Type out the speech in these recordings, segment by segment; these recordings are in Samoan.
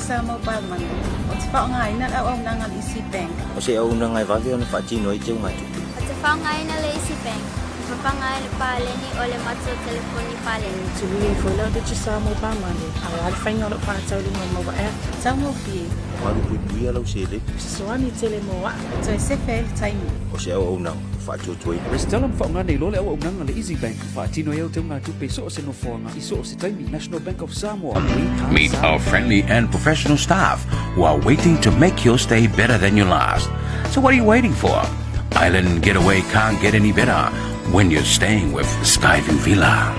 Samoa Mobile Money, ou te faaaogaina le auaunaga a le Easy Bank. O se auaunaga e vave ona faatino ai teugatupe. Ou te faaaogaina le Easy Bank e fafaga ai le paleni o le matou telefoni paleni. E tului ai foi lau Digicel Mobile Money aua le faiga o lau faataulima maua app. Taugofie. Malupuipuia lau seleni. Fesoasoani tele mo au. E toe sefe ai le taimi. O se auaunaga ua faatuatuaina. Resitala ma faaaoga nei loa le auaunaga a le Easy Bank e faatino ai au teugatupe i so o se nofoaga i so o se taimi. National Bank of Samoa. Meet our friendly and professional staff who are waiting to make your stay better than your last. So what are you waiting for? Island getaway can't get any better when you're staying with Skyview Villa.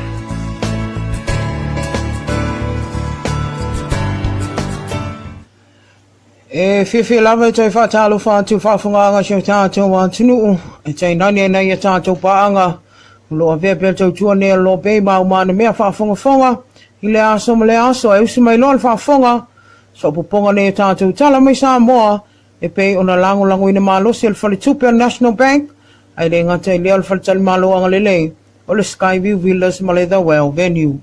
E fiafia lava e toe faatalofa atu i faafofogaaga a si o tatou atunuu, e tainane ai nai a tatou paaga o lo o avea pea le tautua nei a le Lopei ma aumana mea faafogafoga i lea aso ma lea aso. Ae usi mai loa le faafofoga, soopopoga nei o tatou tala mai Samoa e pei ona lagolagoina malosi e le Faletupe o le National Bank, ae le gata i lea o le Faletalimalo Agalelei o le Skyview Villas ma le The Well Venue.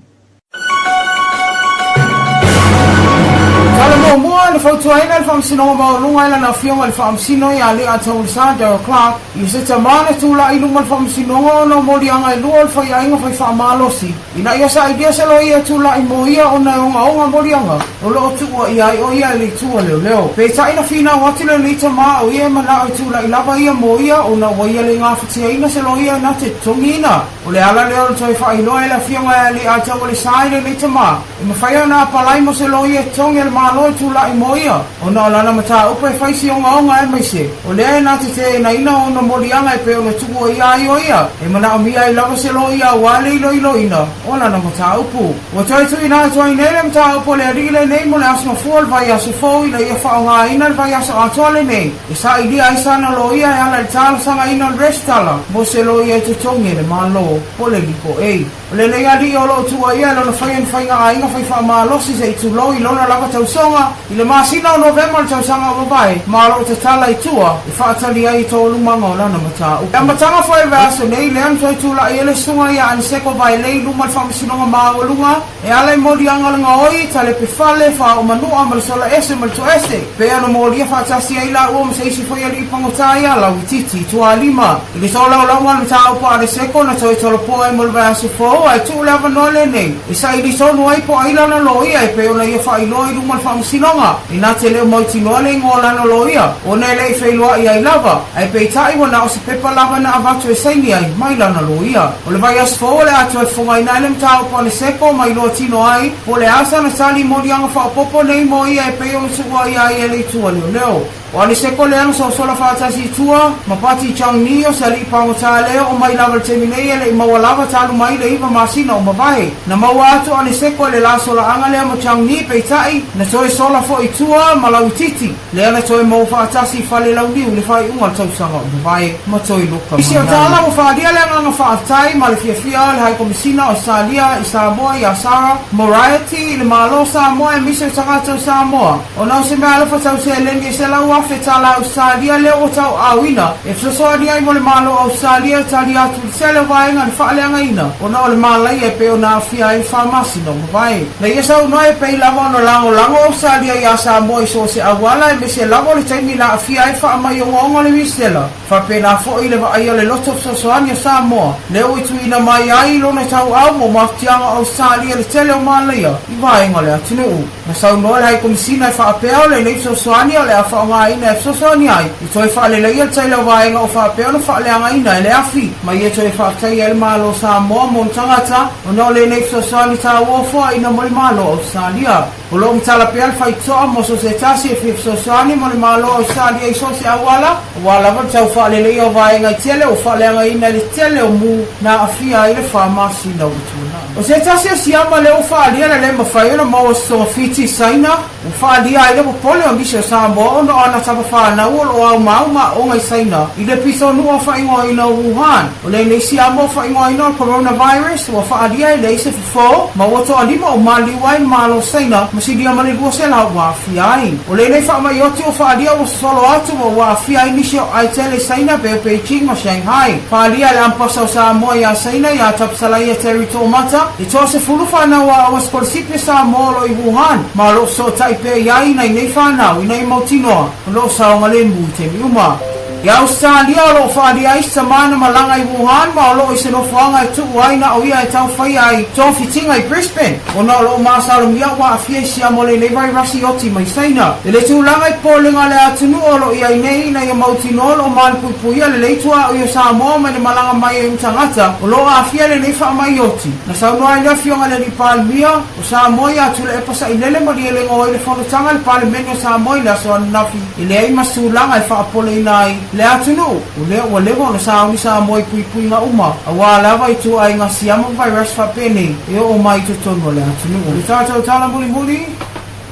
Tala muamua, na fautuaina e le Faamasinoga Maualuga e lana Afioga i le Faamasino ia Aleataualesa Darrell Clarke i se tama na tulai i luma o le Faamasinoga ona o moliaga e lua o le faiaiga fai faamalosi ina ia sailia se loia e tulai mo ia ona e ogaoga moliaga o lo o tuua ia ai o ia e le itu a leoleo. Peitai na finau atu lenei tama o ia e manao e tulai lava ia mo ia ona ua ia le gafatiaina se loia na te totogiina. O le ala lea o le toe faailoa e le Afioga ia Alii-a-Taualesa i lenei tama, e mafai ona apalai mo se loia e totogi e le Malo e tulai mo ia, ona o lana mataupu e fai si ogaoga aemaise o lea e na te teenaina ona moliaga e pei ona tuua ia ai o ia, e manaomia ai lava se loia aua le iloiloina o lana mataupu. Ua toe tuuina atu ai nei le mataupu a le alii lenei mo le aso mafua o le vaiaso fou ina ia faaaogaina le vaiaso atoa lenei e sailia ai sana loia e ala i le talosagaina o le resitala mo se loia e totogi e le Malo po o le Legal Aid. O lenei alii o lo o tuuaia e lona faia ni faiga aiga fai faamalosi se i tulou i lona lava tausoga i le masina o Novema o le tausaga o mavae ma o lo o tatala i tua e faatali ai i taualumaga o lana mataupu. I le amataga foi o le vaiaso nei, lea na toe tulai ai le susuga ia Aniseko Vailei i luma o le Faamasinoga Maualuga E ala i moliaga o le gaoi, talepe fale, faaoo manua ma le sola ese ma le toese, pei ona molia faatasi ai laua ma se isi foi alii pagota ia Lauitiiti i Tualima. I le tolaulauga o le mataupu a Aleseko na toe tolopoa ai mo le vaiaso fou, ae tuu le avanoa lenei e saili tonu ai po o ai lana loia e pei ona ia faailoa i luma o le faamasinoga. Inā te le o mautinoa le igoa o lana loia, ona e le i feiloai ai lava, ae peitai ua na o se pepa lava na avatu e saini ai mai lana loia. O le vaiaso fou o le a toe fofogaina ai le mataupu a Neseko ma iloa tino ai po o le a sana tali i moliaga faaopoopo nei mo ia e pei ona tuua ia ai e le itu a leoleo. O Aneseko lea na sosola faatasi i tua ma Pati Chang Ni o se alii pagota lea oo mai lava i le taimi nei e le i maua lava talu mai le iva masina o mavae. Na maua atu o Aneseko i le la solaaga lea ma Chang Ni peitai na toe sola foi i tua ma Lauitiiti. Lea na toe maua faatasi i Falelauniu i le faaiuga o le tausaga o mavae ma toe luka mai ai. I si o tala ua faaalia le agaga faafetai ma le fiafia o le Hai Komisina o Ausetalia i Samoa ia Sarah Moriarty i le Malo o Samoa aemaise o tagata o Samoa ona o se meaalofa tau seleni e $100,000 Ausetalia lea ua tauaaoina e fesoasoani ai mo le Malo o Ausetalia e tali atu i le tele o vaega i le faaleagaina ona o le malaia e pei ona aafia ai le fa masina o mavae. Na ia saunoa e pei lava ona lagolago Ausetalia iā Samoa i so o se auala aemaise lava o le taimi na aafia ai le faamai ogaoga o le misela. Faapena foi le vaaia o le loto fesoasoani o Samoa, lea ua tuuina mai ai lona tauau mo mafatiaga o Ausetalia i le tele o malaia i vaega o le atunuu. Na saunoa le Hai Komisina e faapea o lenei fesoasoani o le a faaaogaina e fesoasoani ai i toe faaleleia le taila o vaega o faapea ona faaleagaina e le afi ma ia toe faafetaia ai le Malo o Samoa mo ona tagata ona o lenei fesoasoani taua o foaina mo le Malo o Ausetalia. O lo o matala pea le faitotoa mo so o se tasi e fia fesoasoani mo le Malo o Ausetalia i so o se auala, aua lava le tau faaleleia o vaega i tele ua faaleagaina i le tele o mu na aafia ai le fa masina ua tuanai. O se tasi o siama lea ua faaalia le le mafai ona maua se togafiti i Saina, ua faaalia ai le popole o nisi o Samoa ona o ana ana tama fanau o lo o aumau ma aoga i Saina i le pitonuu faaigoaina o Wuhan. O lenei siama ua faaigoaina o le coronavirus ua faaalia e leai se fofo ma ua toalima o maliliu ai le Malo o Saina ma silia ma le 200 ua aafia ai. O lenei faamai oti ua faaalia ua sosolo atu ma ua aafia ai nisi o aai tele i Saina pei o Beijing ma Shanghai. Faaalia e le Ampasa o Samoa iā Saina iā Tapsalaia Terry Toomata e toasefulu fanau aoga sikolasipi a Samoa o lo o i Wuhan ma o lo o fesootai pea i ai nai nei fanau ina ia mautinoa o lo o saogalemu i taimi uma. I Ausetalia o lo o faaalia ai se tama na malaga i Wuhan ma o lo o i se nofoaga e tuu ai na o ia e taumafai ai togafitiga i Brisbane ona o lo o masalomia ua aafia i siama o lenei vairasi oti mai Saina. I le tulaga i popolega a le atunuu o lo o i ai nei ina ia mautinoa o lo o malupuipuia lelei tuaoi o Samoa mai le malaga mai ai o tagata o lo o aafia i lenei faamai oti. Na saunoa ai le Afioga i le Alii Palemia o Samoa ia Tuilaepa Sailele Malielegaoi i le fonotaga a le Palemene o Samoa i le aso ananafi e leai ma se tulaga e faapopoleina ai le atunuu, o lea ua leva ona sauni Samoa i puipuiga uma aua lava i ituaiga siama ma vairasi faapenei e oo mai i totonu o le atunuu. O le tatou tala mulimuli,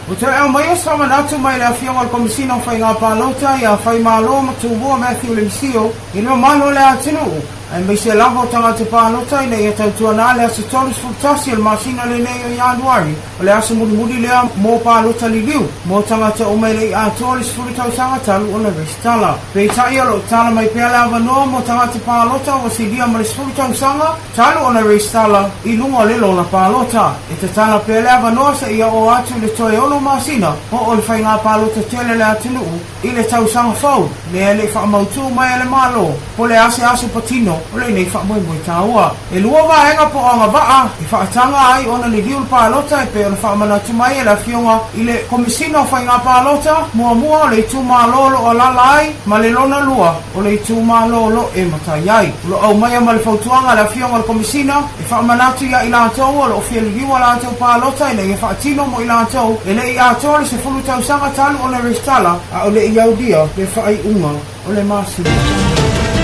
ua toe aumaia se faamanatu mai le Afioga i le Komesina o Faiga Palota ia Faimalo Matumua Matthew Lemisio i le mamalu o le atunuu, aemaise lava o tagata palota ina ia tautuana le aso 31 o le masina lenei o Ianuari, o le aso mulimuli lea mo palota liliu mo tagata uma e le i atoa le 10 tausaga talu ona resitala. Peitai o lo o tatala mai pea le avanoa mo tagata palota ua silia ma le 10 tausaga talu ona resitala i luga o le lola palota. E tatala pea le avanoa seia oo atu i le toe ono masina oo le faigā palota tele a le atunuu I le tausaga fou, lea e le i faamautū mai e le Malo, po le a se aso patino o lenei faamoemoe taua. E lua vaega po o agavaa e faataga ai ona liliu le palota e pei ona faamanatu mai e le Afioga i le Komesina o Faiga Palota, muamua o le itumalo o lo o alaala ai ma le lona lua o le itumalo o lo e matai ai. O lo o aumaia ma le fautuaga a le Afioga i le Komesina e faamanatu iā i latou o lo o fia liliu a latou palota ina ia faatino mo i latou e le i atoa le 10 tausaga talu ona resitala a o le i aulia le faaiuga o le masina.